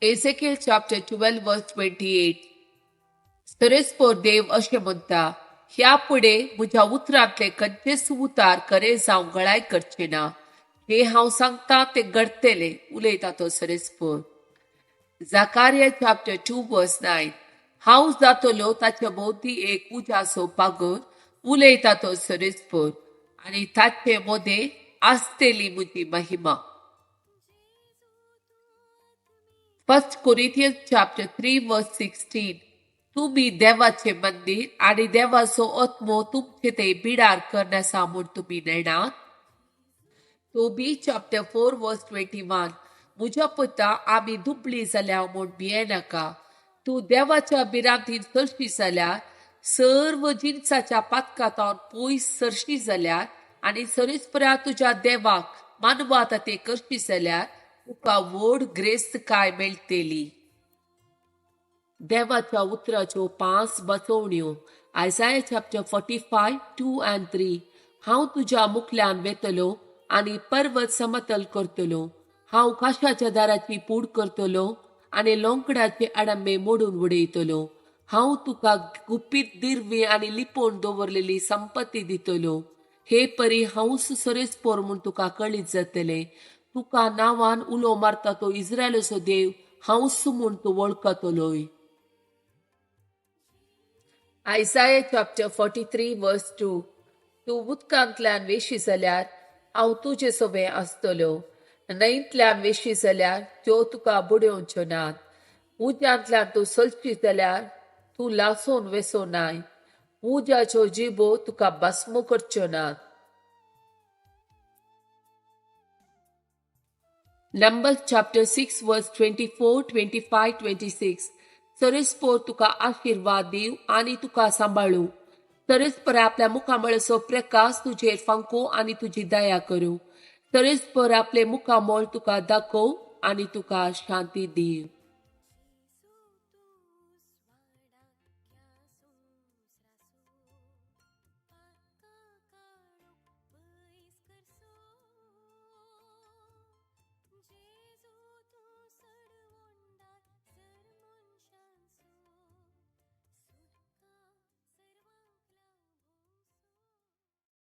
Ezekiel chapter 12 verse 28. सरेस्पोर देव अशें म्हणटा, ह्या फुडें म्हज्या उतरांतले खंयचेच उतार खरें जावं गळाय करचें ना. हें हांव सांगता तें घडटलें, उलयता तो सरेस्पोर. Zechariah chapter 2 verse 9. हांव जातलो ताचे भोंवती एक उज्याचो पागोर, उलयता तो सरेस्पोर, आनी ताचे मदें आसतली म्हजी महिमा. 1 Corinthians chapter 3 verse 16. तुमी देवाचें मंदीर आनी देवाचो आत्मो तुमचे ते बिडार करून आसा म्हूण तुमी नेणात. Tobit chapter 4 verse 21. म्हज्या पुता, आमी दुबळी जाल्या म्हूण भियेनाका. तूं देवाच्या भिरांतीन चलशी जाल्यार, सर्व जिनसाच्या पातकांत पयस सरशी जाल्यार आनी सरेस्परा तुज्या देवाक मानवाता ते करशी जाल्यार तुका व्हड ग्रेस्तकाय मेळटली. देवाच्या उतराच्यो 5 बसवण्यो. Isaiah chapter 45 2 and 3. हांव तुज्या मुखल्यान वेतलो आनी पर्वत समतल करतलो. हांव काशाच्या दाराची पूड करतलो आनी लोंकडाचे आडंबे मोडून उडयतलो. हांव तुका गुपीत दिरवी आनी लिपोवन दवरलेली संपत्ती दितलो. हे परी हांवूच सरेस्पोर म्हूण तुका कळीत जातलें. तुका नांवान उलो मारता तो इस्रायलाचो देव हांवूच म्हूण तूं वळखतलोय. Isaiah chapter 43 verse 2. तूं उदकांतल्यान वेशी जाल्यार हांव तुजे सोबें आसतलो. न्हंयतल्यान वेशी जाल्यार त्यो तुका बुडोवच्यो नात. उज्यांतल्यान तूं चलशी जाल्यार तूं लासून वेसो नाय. उज्याच्यो जिबो तुका भस्म करच्यो नात. Numbers chapter 6 verse 24, 25, 26. सरेस्पोर तुका आशिर्वाद दिव आनी तुका सांबाळू. सरेस्पर आपल्या मुखामळाचो प्रकाश तुजेर फांको आनी तुजी दया करूं. सरेस्पर आपले मुखामळ तुका दाखोव आनी तुका शांती दिव.